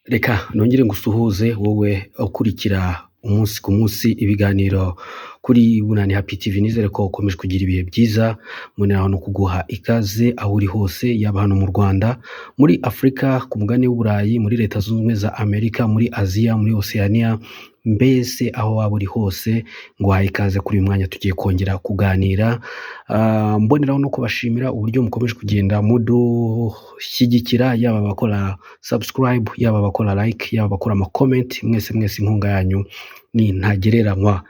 Reka nongere ngusuhuze wowe ukurikira umunsi ku munsi ibiganiro kuri Bunani Happy TV, nizere ko ukomeje kugira ibihe byiza, mboneraho no kuguha ikaze aho uri hose, yaba hano mu Rwanda, muri Afurika, ku mugabane w'Uburayi, muri Leta Zunze Ubumwe za Amerika, muri Aziya, muri Oceania, mbese aho waba uri hose nguhaye ikaze kuri uyu mwanya tugiye kongera kuganira. Mboneraho no kubashimira uburyo mukomeje kugenda mudushyigikira, yaba abakora subscribe, yaba abakora like, yaba abakora ama comment, mwese mwese inkunga yanyu ni ntagereranywa.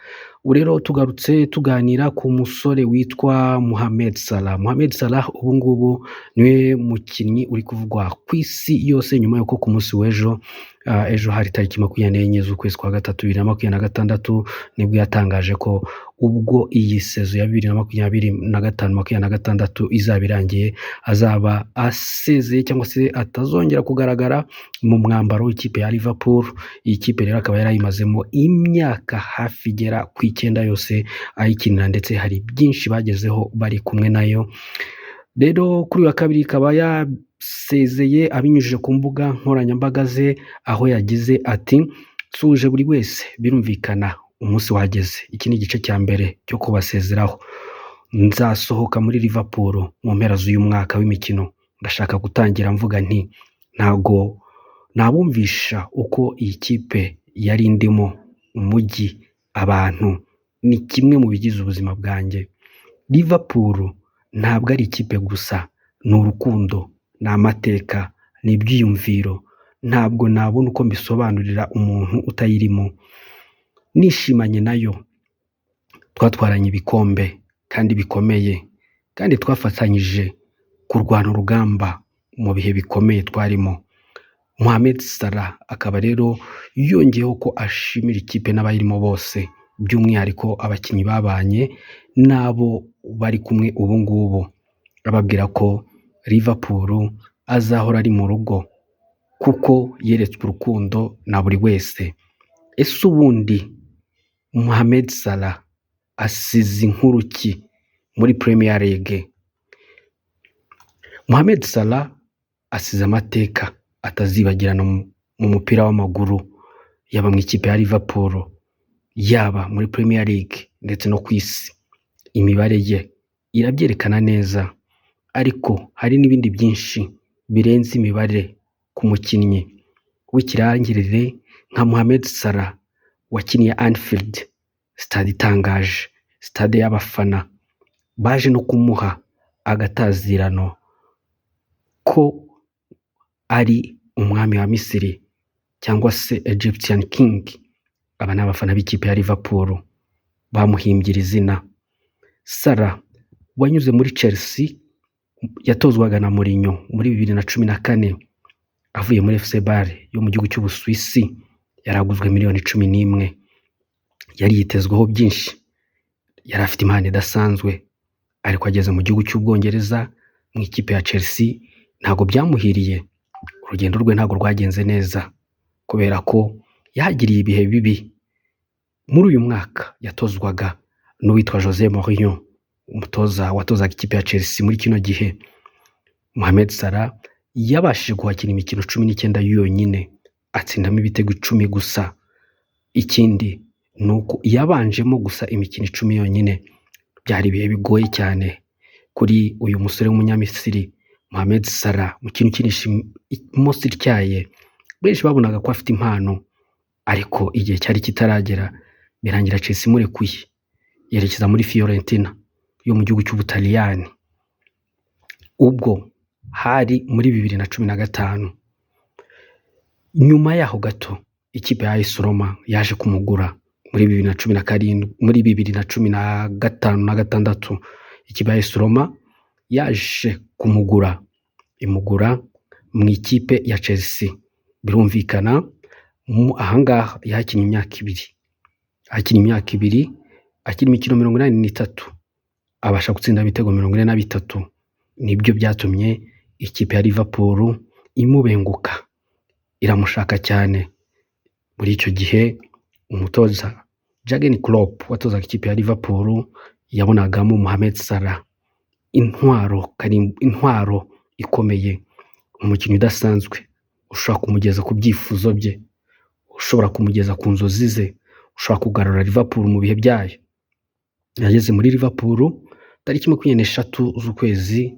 Ubu rero tugarutse tuganira ku musore witwa Mohamed Salah. Mohamed Salah ubu ngubu niwe mukinnyi uri kuvugwa ku isi yose nyuma y'uko ku munsi w'ejo, ejo hari tariki 24 z'ukwezi kwa gatatu 2026, nibwo yatangaje ko ubwo iyi saison ya 2025 26 izaba irangiye, azaba asezeye cyangwa se atazongera kugaragara mu mwambaro w'ikipe ya Liverpool. Iyi kipe rero akaba yarayimazemo imyaka hafi igera ku 9 yose ayikinira, ndetse hari byinshi bagezeho bari kumwe nayo. Rero kuri uyu wa kabiri ikaba yasezeye abinyujije ku mbuga nkoranyambaga ze, aho yagize ati: "Nsuhuje buri wese, birumvikana umunsi wageze, iki ni igice cya mbere cyo kubasezeraho. Nzasohoka muri Liverpool mu mpera z'uyu mwaka w'imikino. Ndashaka gutangira mvuga nti ntago nabumvisha uko iyi kipe yari indimo, umujyi, abantu, ni kimwe mu bigize ubuzima bwanjye. Liverpool ntabwo ari ikipe gusa, ni urukundo, ni amateka, ni ibyiyumviro. Ntabwo nabona uko mbisobanurira umuntu utayirimo. Nishimanye nayo, twatwaranye ibikombe kandi bikomeye, kandi twafatanyije kurwana urugamba mu bihe bikomeye twarimo." Mohamed Salah akaba rero yongeyeho ko ashimira ikipe n'abayirimo bose, by'umwihariko abakinnyi babanye n'abo bari kumwe ubu ngubu, ababwira ko Liverpool azahora ari mu rugo kuko yeretswe urukundo na buri wese. Ese ubundi Mohamed Salah asize inkuru ki muri Premier League? Mohamed Salah asize amateka atazibagirana mu mupira w'amaguru, yaba mu ikipe ya Liverpool, yaba muri Premier League ndetse no ku isi. Imibare ye irabyerekana neza, ariko hari n'ibindi byinshi birenze imibare ku mukinnyi w'ikirangirire nka Mohamed Salah wakiniye Anfield, stade itangaje, stade y'abafana baje no kumuha agatazirano ko ari umwami wa Misiri cyangwa se Egyptian King. Aba ni abafana b'ikipe ya Liverpool bamuhimbye iri zina. Salah wanyuze muri Chelsea yatozwaga na Mourinho muri 2014, avuye muri FC Bâle yo mu gihugu cy'Ubusuwisi, yaraguzwe miliyoni 11. Yari yitezweho byinshi, yari afite impano idasanzwe, ariko ageze mu gihugu cy'Ubwongereza mu ikipe ya Chelsea ntabwo byamuhiriye. Urugendo rwe ntabwo rwagenze neza kubera ko yahagiriye ibihe bibi. Muri uyu mwaka yatozwaga n'uwitwa Jose Mourinho, umutoza watozaga ikipe ya Chelsea muri kino gihe. Mohamed Salah yabashije guhakina imikino 19 yonyine, atsindamo ibitego 10 gusa. Ikindi ni uko yabanjemo gusa imikino 10 yonyine. Byari ibihe bigoye cyane kuri uyu musore w'umunyamisiri Mohamed Salah, umukinnyi ukinisha imoso ityaye. Benshi babonaga ko afite impano, ariko igihe cyari kitaragera, birangira Chelsea imurekuye yerekeza muri Fiorentina yo mu gihugu cy'Ubutaliyani. Ubwo hari muri 2015. Nyuma yaho gato ikipe ya AS Roma yaje kumugura muri 2017, muri 2015 na gatandatu ikipe ya AS Roma yaje kumugura, imugura mu ikipe ya Chelsea. Birumvikana ahangaha yahakinnye imyaka ibiri, akina imyaka ibiri, akina imikino 83, abasha gutsinda ibitego 43. Nibyo byatumye ikipe ya Liverpool imubenguka, iramushaka cyane. Muri icyo gihe umutoza Jurgen Klopp watozaga ikipe ya Liverpool yabonagamo Mohamed Salah intwaro, intwaro ikomeye, umukinnyi udasanzwe ushobora kumugeza ku byifuzo bye, ushobora kumugeza ku nzozi ze, ushobora kugarura Liverpool mu bihe byayo. Yageze muri Liverpool tariki 23 z'ukwezi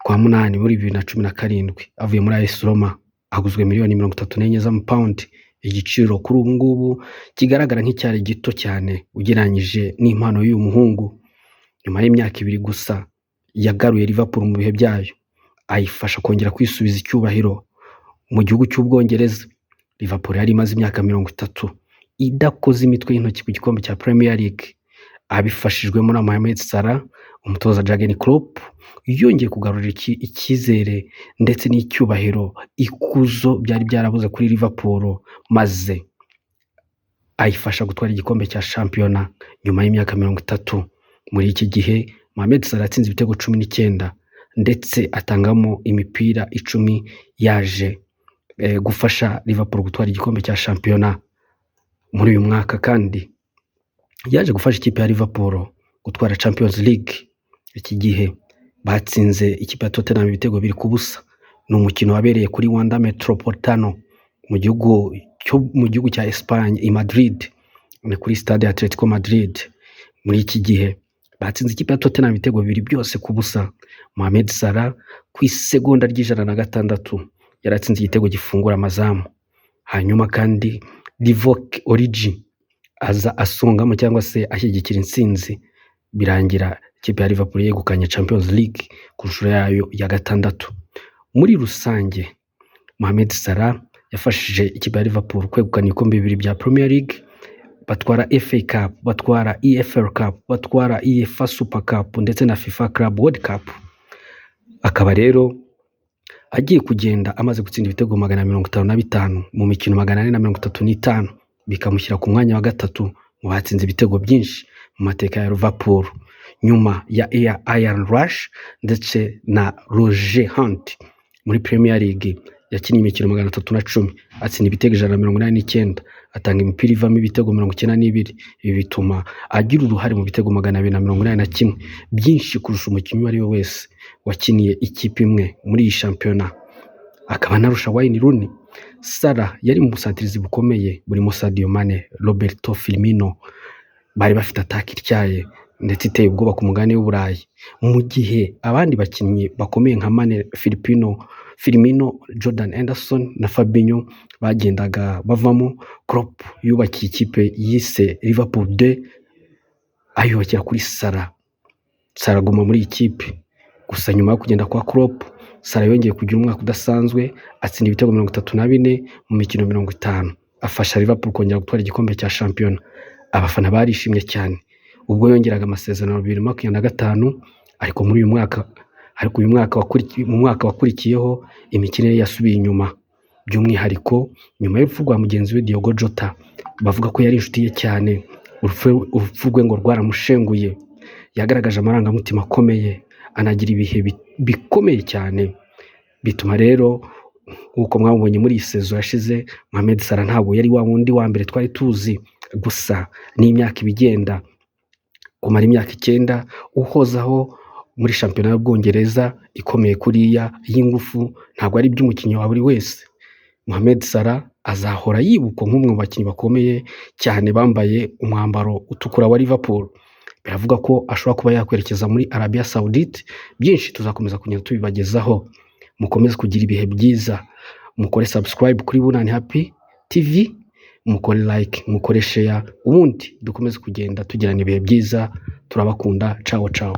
kwa munani muri 2017 avuye muri AS Roma, aguzwe miliyoni 34 z'amapawundi, igiciro kuri ubu ngubu kigaragara nk'icyari gito cyane ugereranyije n'impano y'uyu muhungu. Nyuma y'imyaka 2 gusa yagaruye Liverpool mu bihe byayo, ayifasha kongera kwisubiza icyubahiro mu gihugu cy'Ubwongereza. Liverpool yari imaze imyaka 30 idakoze imitwe y'intoki ku gikombe cya Premier League, abifashijwemo na Mohamed Salah. Umutoza Jurgen Klopp yongeye kugarura icyizere ndetse n'icyubahiro, ikuzo byari byarabuze kuri Liverpool, maze ayifasha gutwara igikombe cya shampiyona nyuma y'imyaka 30. Muri iki gihe Mohamed Salah yatsinze ibitego 19 ndetse atangamo imipira 10 yaje gufasha Liverpool gutwara igikombe cya shampiyona. Muri uyu mwaka kandi yaje gufasha ikipe ya Liverpool gutwara Champions League. Iki gihe batsinze ikipe ya Tottenham ibitego 2-0. Ni umukino wabereye kuri Wanda Metropolitano mu gihugu cya Espagne i Madrid, ni kuri stade ya Atletico Madrid. Muri iki gihe batsinze ikipe ya Tottenham ibitego 2 byose ku busa. Mohamed Salah ku isegonda ry'106 yaratsinze igitego gifungura amazamu. Hanyuma kandi Divock Origi aza asongamo cyangwa se ashyigikira intsinzi, birangira ikipe ya Liverpool yegukanye Champions League ku nshuro yayo ya 6. Muri rusange Mohamed Salah yafashije ikipe ya Liverpool kwegukana ibikombe 2 bya Premier League, batwara FA Cup, batwara EFL Cup, batwara UEFA Super Cup ndetse na FIFA Club World Cup. Akaba rero agiye kugenda amaze gutsinda ibitego 155 mu mikino 435, bikamushyira ku mwanya wa 3 mu batsinze ibitego byinshi mu mateka ya Liverpool, nyuma ya Ian Rush ndetse na Roger Hunt. Muri Premier League yakinnye imikino 310, atsinda ibitego 189, atanga imipira ivamo ibitego 92. Ibi bituma agira uruhare mu bitego 281, byinshi kurusha umukinnyi uwo ari we wese wakiniye ikipe imwe muri iyi shampiyona, akaba anarusha Wayne Rooney. Salah yari mu busatirizi bukomeye burimo Sadio Mane, Roberto Firmino, bari bafite ataka ityaye ndetse iteye ubwoba ku mugabane w'Uburayi, mu gihe abandi bakinnyi bakomeye nka Mane, Firmino, Jordan Henderson na Fabinho bagendaga bavamo. Klopp yubakiye ikipe yise Liverpool 2 ayubakira kuri Salah. Salah aguma muri iyi kipe. Gusa nyuma yo kugenda kwa Klopp, Salah yongeye kugira umwaka udasanzwe, atsinda ibitego 34 mu mikino 50, afasha Liverpool kongera gutwara igikombe cya shampiyona. Abafana barishimye cyane ubwo yongeraga amasezerano 2025, ariko muri uyu mwaka ariko uyu mwaka mu mwaka wakurikiyeho imikinire yasubiye inyuma, by'umwihariko nyuma y'urupfu rwa mugenzi we Diogo Jota, bavuga ko yari inshuti ye cyane. Urupfu rwe ngo rwaramushenguye, yagaragaje amarangamutima akomeye, anagira ibihe bikomeye cyane. Bituma rero nk'uko mwabonye muri iyi sezo yashize, Mohamed Salah ntabwo yari wa wundi wa mbere twari tuzi. Gusa n'imyaka ibigenda, kumara imyaka 9 uhozaho muri shampiyona y'Ubwongereza ikomeye kuriya y'ingufu, ntabwo ari iby'umukinnyi wa buri wese. Mohamed Salah azahora yibukwa nk'umwe mu bakinnyi bakomeye cyane bambaye umwambaro utukura wa Liverpool. Biravuga ko ashobora kuba yakwerekeza muri Arabia Saudite. Byinshi tuzakomeza kugenda tubibagezaho. Mukomeze kugira ibihe byiza, mukore subscribe kuri Bunani Happy TV, mukore like, mukore share, ubundi dukomeze kugenda tugirana ibihe byiza. Turabakunda, ciao ciao.